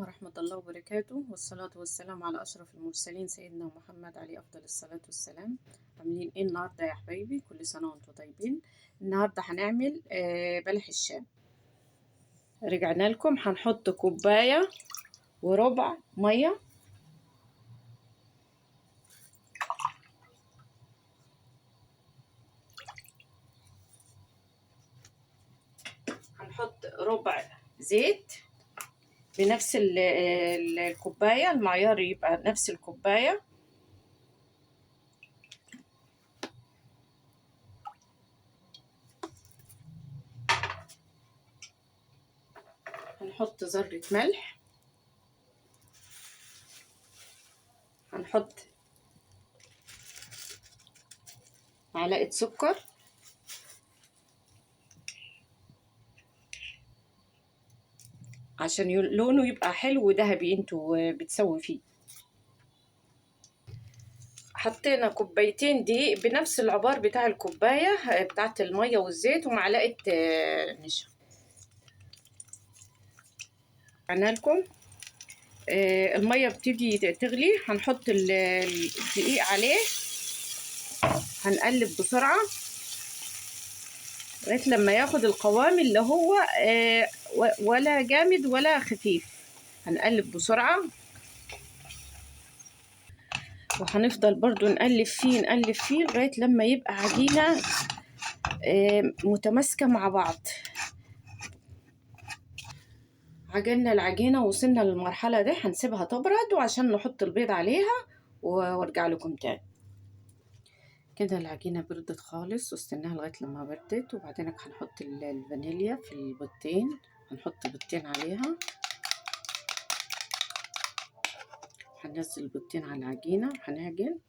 ورحمة الله وبركاته، والصلاة والسلام على أشرف المرسلين سيدنا محمد عليه أفضل الصلاة والسلام. عاملين إيه النهاردة يا حبايبي؟ كل سنة وانتم طيبين. النهاردة هنعمل بلح الشام. رجعنا لكم. هنحط كوباية وربع مية، هنحط ربع زيت بنفس الكوباية، المعيار يبقى نفس الكوباية. هنحط ذرة ملح، هنحط معلقة سكر، عشان لونه يبقى حلو وذهبي انتوا بتسوي فيه. حطينا كوبايتين دقيق بنفس العبار بتاع الكوباية بتاعت المية والزيت، ومعلقة نشا. عنا لكم المية بتيجي تغلي، هنحط الدقيق عليه، هنقلب بسرعة لغاية لما ياخد القوام اللي هو ولا جامد ولا خفيف. هنقلب بسرعة وهنفضل برضو نقلب فيه نقلب فيه لغاية لما يبقى عجينة متماسكة مع بعض. عجلنا العجينة وصلنا للمرحلة دي، هنسيبها تبرد وعشان نحط البيض عليها وارجع لكم تاني. كده العجينة بردت خالص، واستناها لغاية لما بردت، وبعدين هنحط الفانيليا في البيضتين، هنحط بيضتين عليها، هننزل البيضتين على العجينة وهنعجن.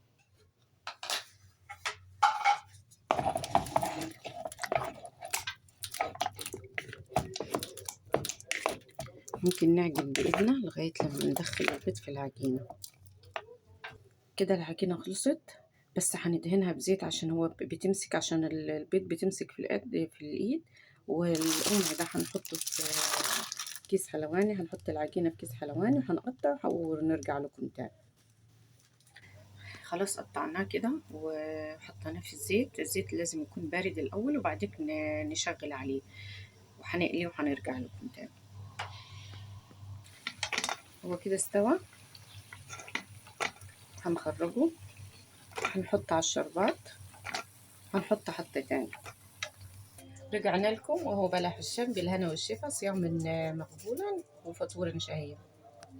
ممكن نعجن بإيدنا لغاية لما ندخل البيض في العجينة. كده العجينة خلصت، بس هندهنها بزيت عشان هو بتمسك، عشان البيض بتمسك في الايد. والقمع ده هنحطه في كيس حلواني، هنحط العجينة في كيس حلواني وهنقطع ونرجع لكم تاني. خلاص قطعناه كده وحطيناه في الزيت. الزيت لازم يكون بارد الاول وبعدين نشغل عليه، وهنقليه وهنرجع لكم تاني. هو كده استوى، هنخرجه، هنحط على الشربات، هنحط حطة تاني. رجعنا لكم وهو بلح الشام بالهنا والشفا، صيام مقبولا وفطورا شهيا.